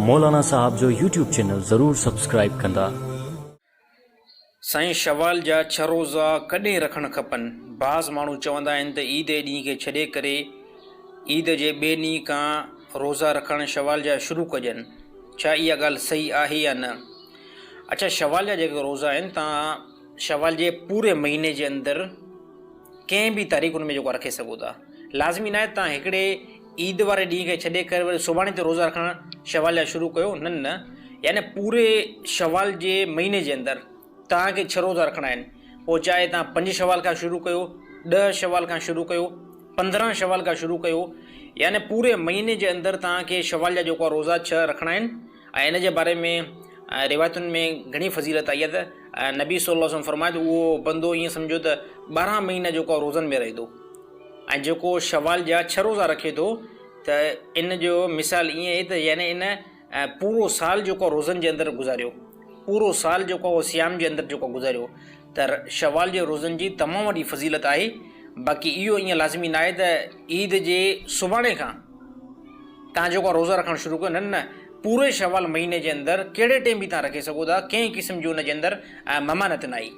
مولانا صاحب جو YouTube channel ضرور سبسڪرائيب ڪندا. سائين شوال جا ڇھ روزا ڪڏهن رکڻ کپن؟ بعض ماڻهو چوندا آهن ته عيد جي ڏينهن کي ڇڏي ڪري عيد جي ٻئي ڏينهن کان روزا رکڻ شوال جا شروع ڪجن ڇا اها ڳالهه صحيح آهي يا نه؟ اڇا شوال جا جيڪي روزا آهن تان شوال جي پوري مهيني جي اندر ڪنهن به تاريخ ان ۾ جيڪو رکي سگهو ٿا. لازمي ناهي ته توهان هڪڙي عيد واري ڏينهن کي ڇڏي ڪري وري سڀاڻي تي روزا رکڻ شوال جا شروع ڪيو نه نه يعني پوري شوال جي مهيني جي اندر توهان کي ڇهه روزا رکڻا آهن پوء چاهي توهان پنج شوال کان شروع ڪيو ڏهه شوال کان شروع ڪيو 15 شوال کان شروع ڪيو يعني پوري مهيني جي اندر توهان کي شوال جا جيڪو روزا ڇهه رکڻا آهن ۽ ان جي باري ۾ روايتن ۾ گهڻي فضيلت آئي آهي ته نبي صلي الله عليه وسلم فرمايو ته اهو بندو ائين سمجهو ته 12 مهينا جيڪو آهي روزن ۾ رهي ٿو ۽ جيڪو شوال جا ڇهه روزا رکي ٿو ته ان جو مثال ائين آهي ته يعني ان پورو سال جيڪو آهي روزن جي اندر گذاريو پورو سال جيڪو آهي صيام جي اندر جيڪو گذاريو ته شوال جي روزن جي تمام وڏي فضيلت آهي باقي اهو ائين لازمي ناهي ته عيد جي سڀاڻي کان تان جيڪو روزا رکڻ شروع ڪيو نه نه پوري شوال مهيني جي اندر ڪهڙي ٽيم به تان رکي سگهو ٿا ڪنهن قسم جي ان جي اندر ممانعت ناهي.